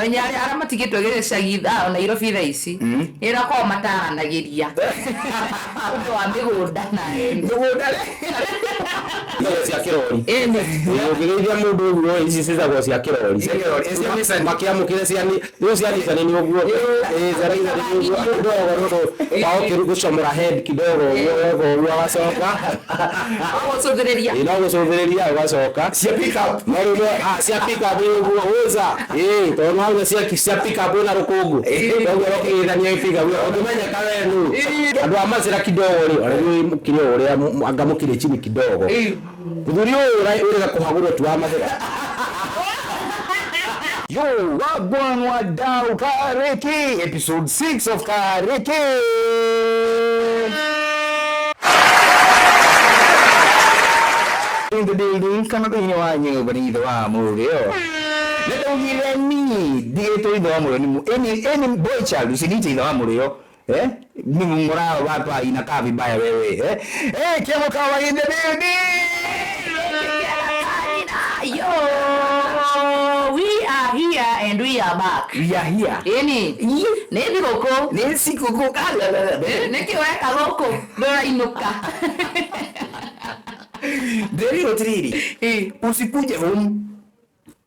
Wenye arĩa matigĩtwo gĩcagi thaa Nairobi thaa ici ĩrakorwo mataranagĩria ũndũ wa mĩgũnda na Mĩgũnda Icio cia kĩrori. Ĩni. Ũngĩgeithia mũndũ ũguo, ici ciĩtagwo cia kĩrori. Cia kĩrori, cia Nissan. Makĩamũkĩre cia rĩu cia Nissan nĩ ũguo. Ĩĩ, cia Nissan nĩ ũguo ndogo nĩ ũndũ wa gũcomora head kidogo ũguo, weka ũguo agacoka. Gũcũthĩrĩria. Ĩĩ, no gũcũthĩrĩria ũgacoka. Cia pick up. No rĩu cia pick up nĩ ũguo ũza. Ĩĩ, tondũ nĩ wauga cia pick up ĩna rũkũngũ. Koguo ũkĩgeithania pick up ũngĩmenyeka we nũ. Andũ a macĩra kidogo rĩ, ona inyuĩ mũkĩrĩ o ũrĩa anga mũkĩrĩ chini kidogo. Mũthuri ũyũ ũrega kũhagũrwo tu wa macĩra. Yo, wagwan wadau, Kareke, episode 6 of Kareke. In the building, kana thĩinĩ wa nyũmba nĩ ithe wa mũrĩo. Nĩndaugire niĩ ndigĩtwo ithe wa mũrĩo nĩ any boy child usiniite ithe wa mũrĩo. Eh? Mimi ngorao hapa inakaa vibaya wewe. Eh? Eh, Kiamo Kawa in the building. Yo, we are here and we are back. We are here. Ĩni, nĩ thigũkũ. Nĩ sikũkũ. Nĩkĩ weka gũkũ ndũrainũka? Ndĩrirwo tiriri, usikuje home,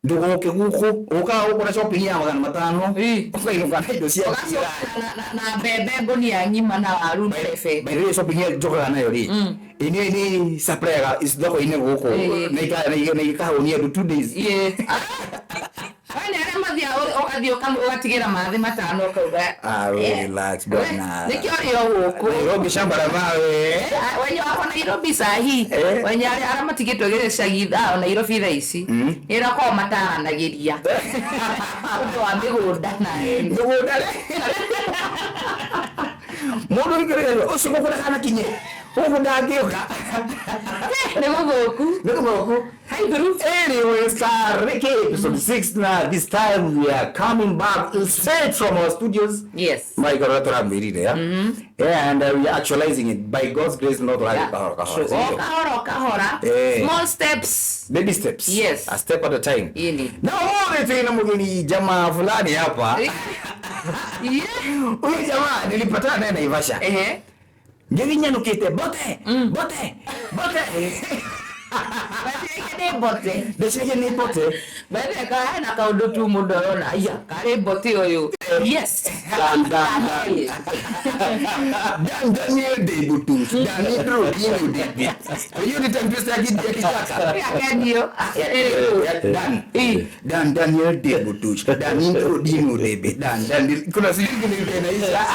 ndũgoke gũkũ, ũkaga gũkũ na shopping ya 500, ũkainũka na indo cia Ũgacoka na mbembe ngũnia ng'ima na waru mbebe. By the way, shopping ĩrĩa njokaga nayo rĩ, ĩnĩ nĩ supplyaga thoko-inĩ gũkũ na ikahũnia andũ 2 days. Kwani arĩa mathiaga ũgathiĩ ũgatigĩra mathĩ 5 ũkauga. Ah, relax, bwana. Nĩkĩo ũrĩ o gũkũ. Nairobi shamba la mawe. Wenye wako Nairobi sahi, wenye arĩa matigĩtwo gĩcagi thaa Nairobi thaa ici ĩrakorwo mataranagĩria ũndũ wa mĩgũnda na Mĩgũnda rĩ, mũndũ ũikĩrĩte ũcio gũkũ ndakanakinye gũkũ, ndangĩũka. Nĩ gũthũku. Nĩ gũthũku. Hi Guru. Anyway, Kareke episode 6 now. This time we are coming back straight from our studios. Michael tũramwĩrire, yeah? Yeah, and we are actualizing it by God's grace, not yeah. Kahora kahora. O kahora o kahora. Small steps. Baby steps. Yes. A step at a time. Ini. Na ũmũthĩ twĩna mũgeni jamaa fulani hapa. Huyu jamaa nilipatana naye Naivasha. Ngĩthiĩ bote bote bote. Ndeciria nĩ mbote. Ndeciria nĩ bote. Bethe hena kaũndũ tu mũndũ arona iya karĩ mbote ũyũ. Yes. Dan, dan, dan. Dan Daniel Debutu, Dani Dro Dino David. Hiyo ni tongue twister ya kichaka. Akenio. Dan Dan Daniel Debutu, Dani Dro Dino David. Dan Dan kuna sijui kuna ile inaisha.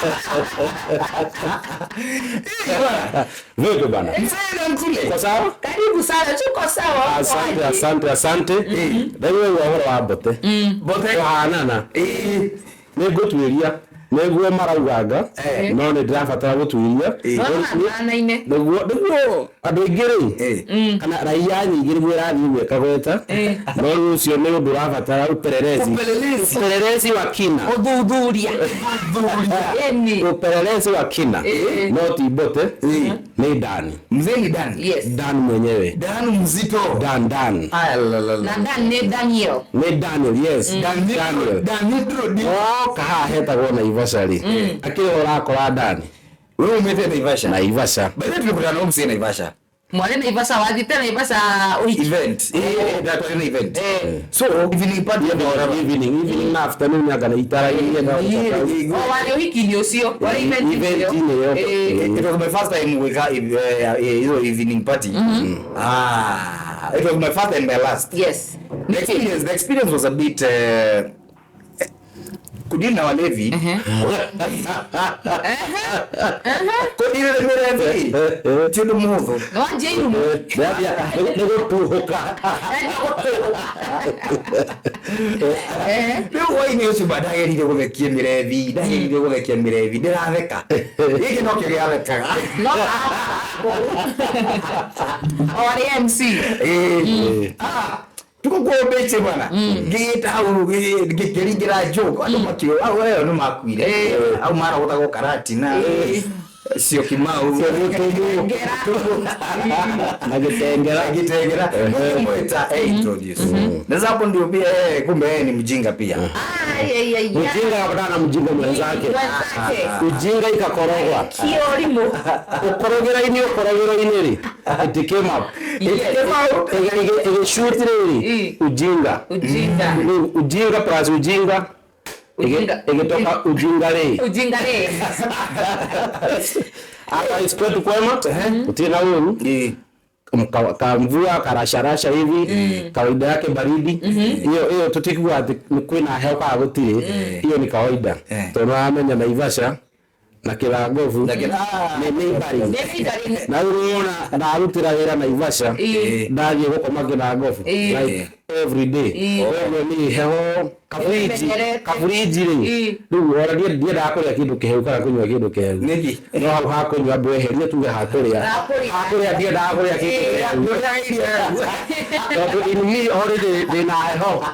Eh, bwana. Vipi bana? Mzee na mkule. Uko sawa? Karibu sana, tuko sawa. Asante, asante, asante. Ndaigua ũhoro wa mbote. Bote. Tũhanana. Nĩ ngũtuĩria nĩguo marauganga, no nĩ ndĩrabatara gũtuĩria Nĩ nĩguo andũ aingĩ rĩ, kana raia nyingĩ nĩguo ĩrathiĩ ũguo ĩkagweta, no rĩu ũcio nĩ ũndũ ũrabatara upelelezi. Upelelezi. Upelelezi wa kina. Ũthuthuria. Ĩni. Upelelezi wa kina. No ti mbote, nĩ Dani. Mzee ni Dan. Yes. Dan mwenyewe. Dan mzito. Dan Dan. Ah, la, la, la. Na Dan nĩ Daniel. Nĩ Daniel, yes. Daniel. Dani Dro Dino. Woka haha hetagwo Naivasha rĩ, akĩrĩ ũrakora Dani. Wewe umete Naivasha. Naivasha. By the way, tulikutana na mzee Naivasha. Mwarĩ Naivasha, wathiĩte Naivasha ũhiki. Event. That was an event. So, evening party. Evening, evening na afternoon anga nĩ itaragia. O warĩ ũhiki-inĩ ũcio, warĩ event-inĩ ĩyo. Event-inĩ ĩyo. It was my first time gwĩka hizo evening party. Ah, it was my first and my last. The experience was a bit kudili na walevi. Kudili na mirevi ti ũndũ mũhũthũ. Nĩ wanjia irumu. Nĩ gũtuhũka. Rĩu hwainĩ ũcio ba ndagerire gũthekia mĩrebi, ndagerire gũthekia mĩrebi, ndĩratheka, gĩkĩ nokĩo gĩathekaga. No o warĩ MC. Eh. Ah, tuko kwa beche bwana, ngĩgĩta hau ngĩringĩra joke, andũ makĩo au ĩyo nĩ makuire au marogotagwo karatina. Syokimau na Gitengela. Gitengela mwita introduce. Na sasa hapo ndio pia yeye kumbe yeye ni mjinga pia. Ai, ai, ai. Mjinga akapatana na mjinga mwenzake. Mwenzake. Ujinga ikakorogwa. Kiorimu. Ukorogera-inĩ ukorogero-inĩ rĩ, it came up. Yes. It came out. Ĩgĩshoot rĩrĩ, ujinga. Ujinga. Rĩu ujinga plus ujinga Ujinga. ĩgĩtoka ujinga rĩ. Ujinga rĩ. Hapa is kwetu kwema, gũtirĩ na ũru. Kamvua karasharasha hivi, kawaida yake baridi hiyo hiyo, tutikuwa ati ni kwina heho kana gutiri, hiyo ni kawaida tondu amenya Naivasha na Kirangovu ni neighboring. Neighboring. Na rĩu ũrona ndarutĩra wĩra Naivasha, ndathiĩ gũkoma Kirangovu like every day. Koguo niĩ heho kaburiji Ĩmenyerete. kaburiji rĩ, rĩu ona ndiendaga kũrĩa kĩndũ kĩhehu kana kũnyua kĩndũ kĩhehu. Nĩkĩ? No hau hakũnyua mbweherie tuge hakũrĩa. Hakũrĩa. Hakũrĩa ndiendaga kũrĩa kĩndũ kĩhehu tondũ in me already ndĩna heho.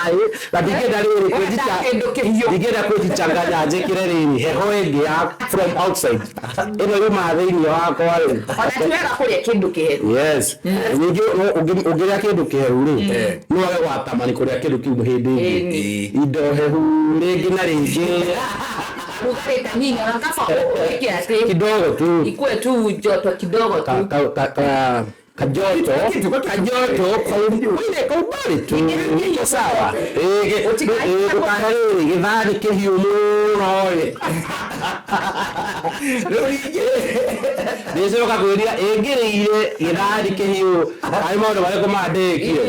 Ai, na ndingĩenda rĩrĩ Wenda kĩndũ kĩhiũ. ndingĩenda kwĩjichanganya njĩkĩre rĩrĩ heho ĩngĩ ya from outside ĩno yumaga thĩinĩ wakwa rĩ. Ona ti wega kũrĩa kĩndũ kĩhehu. Yes, ningĩ ũngĩrĩa kĩndũ kĩhehu rĩ, no wage gwatamani kũrĩa kĩndũ kĩu hĩndĩ ĩngĩ, indo hehu rĩngĩ na rĩngĩ. Rugarĩ kanini, ona kaba ũĩke atĩ kidogo tu ikue tu joto kidogo tu. Kajoto kajoto kaile kaumbali tu iko sawa. Ndũkahe rĩrĩ gĩthani kĩhiũ mũno ĩ, Rĩu ningĩ ndĩcoka kwĩrira ĩngĩrĩire gĩthani kĩhiũ karĩ maũndũ marĩkũ mandĩkie.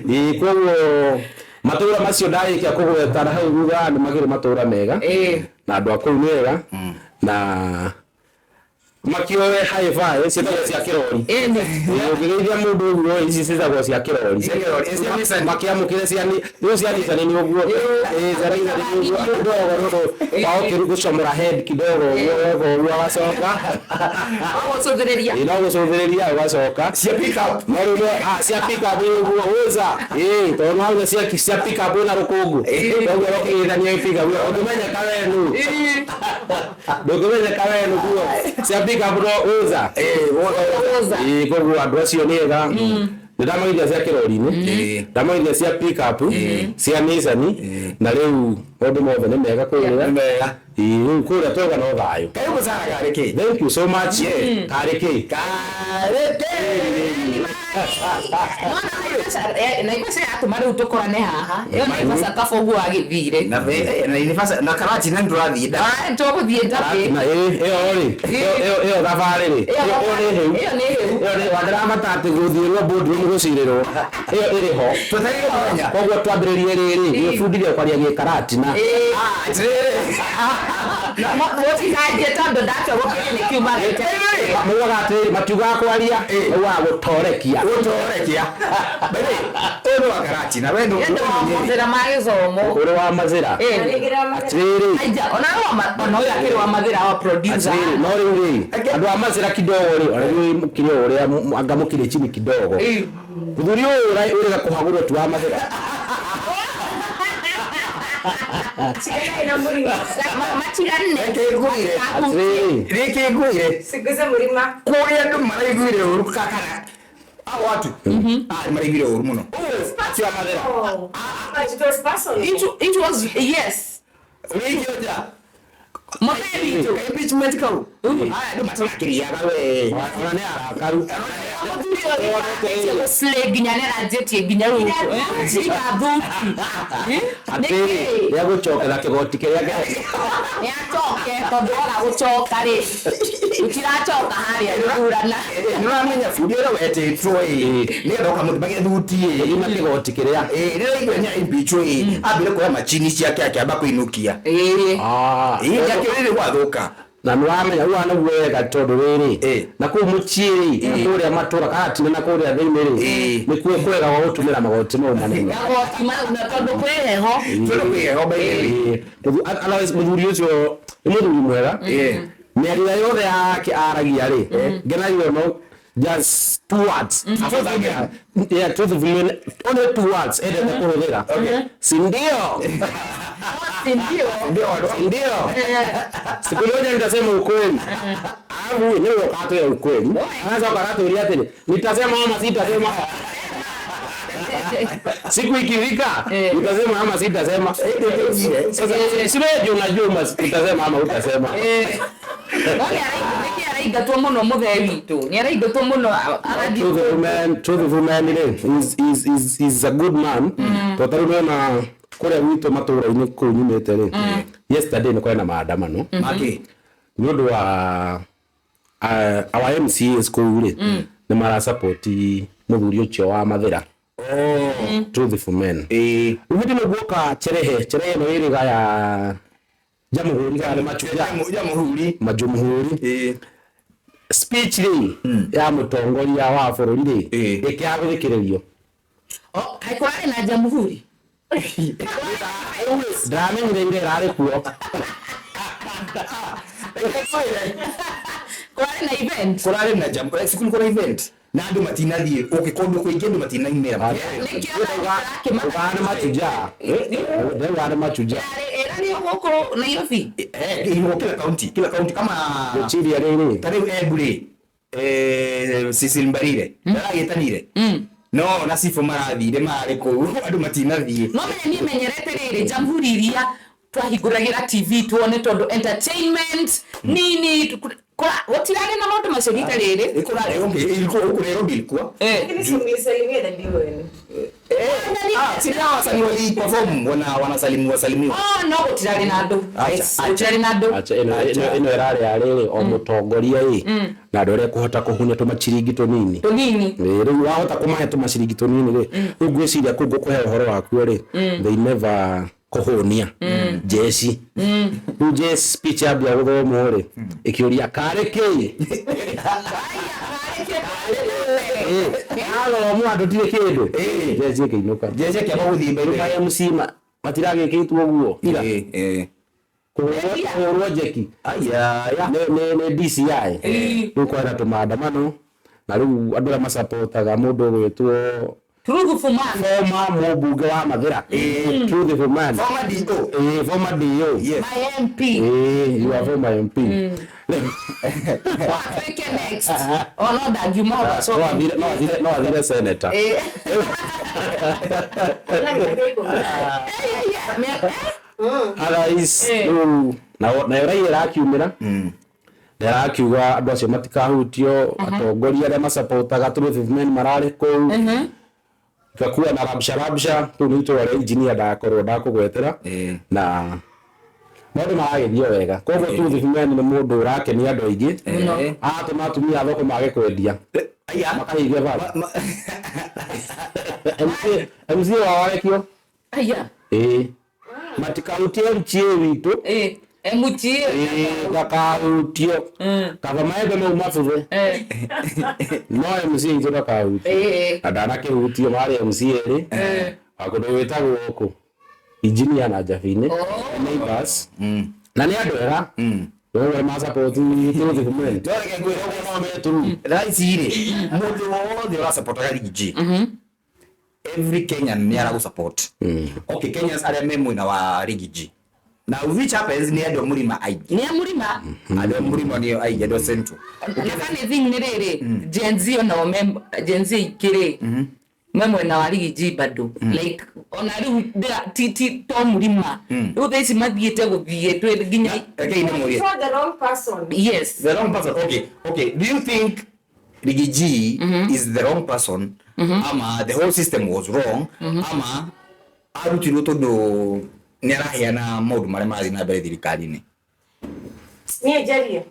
Ĩĩ, koguo matũra macio ndarĩkia kũgweta na hau thutha nĩ makĩrĩ matũra mega na andũ a kũu nĩ ega na makĩoe hi-fi ciĩtagwo cia kĩrori. Ũngĩgeithia mũndũ ũguo, ici ciĩtagwo cia kĩrori. Kĩrori, cia Nissan. Makĩamũkĩre cia nĩo cia Nissan nĩ ũguo. Ĩĩ, cia Nissan nĩ ũguo kidogo nĩ ũndũ wa gũcomora head kidogo ũguo weka ũguo agacoka. Ũgũcũthĩrĩria. Ĩĩ, no gũcũthĩrĩria ũgacoka. Cia pick up. No rĩu cia pick up ĩ ũguo ũza ĩĩ, tondũ nĩwauga cia pick up ĩna rũkũngũ, koguo ũkĩgeithania pick up ũngĩmenyeka we nũ, ndũngĩmenyeka we nũ kuo cia pick up no ũza. Ũza. Ĩĩ, koguo andũ acio nĩ ega, nĩ ndamageithia cia kĩrori-inĩ, ndamageithia cia pick up cia Nissan, na rĩu maũndũ mothe nĩ mega kũrĩa. Nĩ mega. Ĩĩ, rĩu kũrĩa twega no thayũ. Karibu sana Karĩkĩ. Thank you so much. Karĩ kĩ? Karĩkĩ. Nona Naivasha yatũma rĩu tũkorane haha, ĩyo Naivasha kaba ũguo agĩthire. Na na Naivasha na Karachi na ndũrathiĩ nda. Tũgũthiĩ Njabĩ. Na ĩyo rĩ, ĩyo thabarĩ rĩ, ĩyo nĩ hĩu. Ĩyo nĩ hĩu. Ĩyo nĩ wandirabata atĩ gũthiĩrwo boardroom gũcirĩrwo, ĩyo ĩrĩ ho. Twetereire mũthenya. Koguo twambĩrĩrie rĩrĩ gwĩbundithia kwaria gĩkaratina. Ah, atĩrĩrĩ. Mũtikanjie tondũ ndatua gũkĩria nĩ kiuma. Maugaga atĩrĩrĩ, matiugaga kwaria, maugaga gũtorekia. Gũtorekia. By the way, ũyũ nĩ wa Karachi na we nĩ Nĩ wa mathĩna ma gĩthomo. Ũrĩ wa mazĩra. Atĩrĩrĩ. Aija, ona ona ũyũ akĩrĩ wa mathĩna wa producer. Atĩrĩrĩ, no rĩu rĩ, andũ a mazĩra kidogo rĩ, ona rĩu mũkĩrĩ o ũrĩa anga mũkĩrĩ chini kidogo. Mũthuri ũyũ ũrega kũhagũrwo tu wa mazĩra. Matiganne. Reke ngwĩre. Atĩrĩrĩ. Reke ngwĩre. Siguze murima. Kũrĩa andũ maraiguire ũru kakana. Hao watu. Ah, maraiguire ũru mũno. Ti wa mathĩra. Oh. But it was personal. It was, yes. Ũrĩingĩoja. Mũthee witũ. Impeachment kau. Aya andũ matarakĩriaga we. Ona nĩ arakaru. Mũthuri ũyũ slay nginya nĩ aranjĩtie nginya rĩu. Igathuti. Atĩrĩrĩ, nĩegũcokera kĩgoti kĩrĩa kĩheo. Nĩ acoke tondũ wona gũcoka rĩ, gũtiracoka harĩa gũthurana. Nĩ ũramenya bundi ũrĩa wetĩtwo ĩ, nĩgetha ũkamũthima gĩthuti ĩ. Gĩthima kĩgoti kĩrĩa. Ĩ, rĩrĩa aigua nĩ impeachwo ĩ, ambire kuoya machini ciake akĩamba kũinũkia. Ĩ, nĩakĩrĩ gwathũka. Na nĩ wamenya ũguo nĩguo wega tondũ rĩrĩ na kũu mũciĩ rĩ, na kũrĩa matũra karatina na kũrĩa thĩinĩ rĩ, nĩkuo kwega gwa gũtũmĩra magoti mau manene. Magoti mau na tondũ kwĩ heho. Tondũ kwĩ heho by the way. Otherwise mũthuri ũcio nĩ mũthuri mwega. Mĩario yothe yake aragia rĩ, ngenagio no just two words. Yeah, truth of only two words endete kũhũthĩra. Si ndio? Ndio. Ndio. Siku moja nitasema ukweli. Alafu wewe ukatoe ukweli. Sasa ukatoa atiri. Nitasema ama sitasema. Siku ikifika utasema ama sitasema. Sasa siweje unajua utasema ama utasema. Nĩ araingatwo mũno mũthee witũ nĩ araingatwo mũno Truthful man is a good man. Tondũ rĩu nĩwona kũrĩa gwitũ matũũra-inĩ kũu nyumĩte rĩ, yesterday nĩ kwarĩ na maandamano nĩ ũndũ wa our MCAs kũu rĩ nĩ marasupport mũthuri ũcio wa Mathĩra. Truthful man. Rĩu hĩndĩ ĩno guoka Cherehe ĩno ĩrĩga ya Jamhuri kana Machuja Jamhuri Majumhuri speech rĩ ya mũtongoria wa bũrũri rĩ ĩkĩaga gũthikĩrĩrio. Kaĩ kũrarĩ na Jamhuri? Ndamenyire ira ĩrarĩ kuo. Kũrarĩ na event. Kũrarĩ na Jamhuri, kulikuwa na event na andũ matinathiĩ okay kũndũ kũingĩ andũ matinaumĩra. Ũgana Machuja. Ndauga Machuja. Ĩrarĩ gũkũ Nairobi. Iko kila county, kila county kama Gũchiria rĩrĩ. Ta rĩu Embu rĩ, Cecil Mbarire ndaragĩtanire. No na Sifo marathire marĩ kũu andũ matinathiĩ. No menya niĩ menyerete rĩrĩ Jamhuri iria twahingũragĩra TV tuone tondũ entertainment nini gũtirarĩ na maũndũ macio rita rĩrĩ. Kũrarĩ okay, ilikuwa huku Nairobi ilikuwa. Lakini si mlisalimia dadi wenu. Si hao wasanii wali perform wanasalimiwa salimiwa. No gũtirarĩ na andũ. Gũtirarĩ na andũ. Acha ĩno ĩrarĩ ya rĩrĩ o mũtongoria ĩ na andũ arĩa kũhota kũhunya tũmaciringi tũnini. Tũnini. Rĩu wahota kũmahe tũmaciringi tũnini rĩ, rĩu ngwĩciria kũu ngũkũhe ũhoro wakuo rĩ, they never kũhũnia jeshi. Rĩu jeshi speech yambia gũthomwo rĩ, ĩkĩũria karĩ kĩ? Athomwo andũ tirĩ kĩndũ. Jeshi ĩkĩinũka. Jeshi ĩkĩamba gũthiĩ mbere. Rĩu MC matiragĩkĩtwo ũguo ira. Kũhũrwo njeki. Nĩ DCI. Rĩu kwĩna tũmaandamano na rĩu andũ arĩa macapotaga mũndũ ũgwĩtwo Truthful man. Former mũmbunge wa Mathĩra. Truthful man. Former DO. Former DO. Yes. My MP. You are former MP. Watuĩke next. O no ndangiuma hau acoke. No athire senator. Otherwise, rĩu nayo raia ĩrakiumĩra ndĩrakiuga andũ acio matikahutio, atongoria arĩa macapotaga Truthful men mararĩ kũu. Ikakuwa na rabsha rabsha kũu nĩ itũra rĩa engineer ndakorwo ndakũgwetera na maũndũ maragĩthiĩ wega. Koguo Truthful men nĩ mũndũ ũrakenia andũ aingĩ, aratũma atumia a thoko mage kwendia makahingia bara. MC wao arekio matikahutie MCA witũ. MCA ndakahutio kaba maembe mau mabuthe no MCA itũ ndakahutio na ndanakĩhutio marĩ MCA rĩ wa kũndũ gwĩtagwo gũkũ engineer na Jabini neighbors na nĩ andũ ega Wewe ma support Truthful men. Reke ngwĩre ũguo no meturu. Thaa ici rĩ, mũndũ wothe ũrasapotaga Riggy G, every Kenyan nĩ aragũ support. Okay, Kenyans arĩa me mwena wa Riggy G. Now which happens nĩ andũ a mũrima aingĩ. Nĩ a mũrima. Andũ a mũrima nĩo aingĩ, andũ a Central. Na funny thing nĩ rĩrĩ, Gen Z onao me Gen Z aingĩ rĩ, me mwena wa Riggy G bado. Like ona rĩu ti to mũrima. Rĩu thaa ici mathiĩte gũthiĩ twĩ nginya. Rekei ndĩmũrie. For the wrong person. Yes. The wrong person. Okay. Okay. Do you think Riggy G is the wrong person? Ama the whole system was wrong? Ama arutirwo tondũ nĩ araheana maũndũ marĩa marathiĩ na mbere thirikari-inĩ? Niĩ njarie.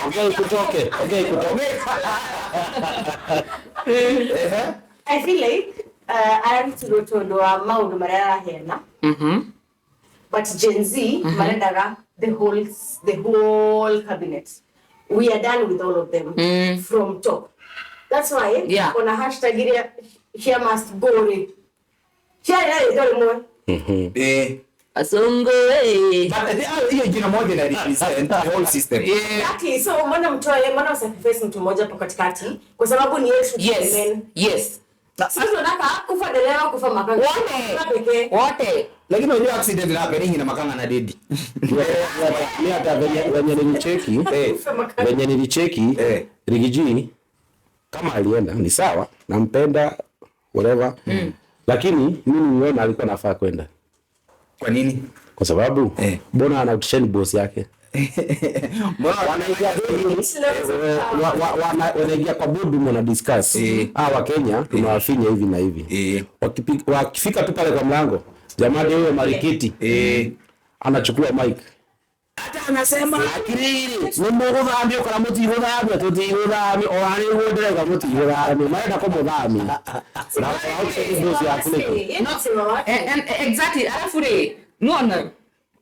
Ongea ikutoke. I feel like ararutirwo tondũ wa maũndũ marĩa araheana. But Gen Z marendaga the whole cabinet. We are done with all of them from top. That's why on a hashtag iria here must go rĩ. Here rĩ rĩmwe. Asongo But hiyo jina moja ina represent the whole system. Exactly. So mbona mtoe, mbona sacrifice mtu mmoja hapo katikati? Kwa sababu ni yetu. Yes. Yes. Sasa nataka kufa dereva kufa makanga. Wote. Wote. Lakini unajua accident happening na makanga na dedi. Mi hata venye nilicheki, Eh. venye nilicheki Eh. Riggy G kama alienda ni sawa, nampenda whatever, lakini mimi niliona alikuwa nafaa kwenda. Kwa nini? Kwa sababu Eh. mbona anautisheni boss yake? Mbona Wanaingia wanaingia kwa boardroom wana discuss, Eh. ah, wa Kenya tunawafinya hivi na hivi. Eh. Wakifika tu pale kwa mlango, jamaa ndio huyo marikiti anachukua mic. Hata anasema Atiriri, nĩ mũgũthambio kana mũtigũthambio? Tũtigũthambio ona nĩ guo ndĩrauga mũtigũthambio, marenda kũmũthamia na boss yaku nĩkĩ? No, exactly. Alafu rĩ, nĩwona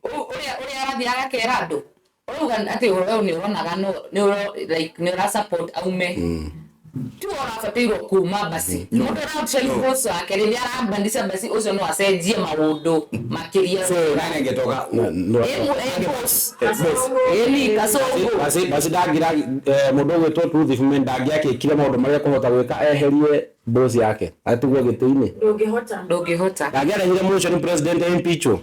ũrĩa arathiĩ agakera andũ, ũrauga atĩ ũrĩa nĩ ũronaga no nĩ like nĩ ũra support aume, ti we ũrabatairwo kuma. Basi mũndũ ũrautishani boss wake rĩ, nĩ arabandisha, basi ũcio no acenjie maũndũ makĩria. So nani angetoka? Ĩ boss. Ĩni Kasongo. Basi ndangira mũndũ ũgwĩtwo Truth Man ndangĩakĩkire maũndũ marĩa kũhota gwĩka eherie boss yake atigwo gĩtĩ-inĩ. Ndũngĩhota. Ndũngĩhota. Ndangĩarehire motion president impeachwo.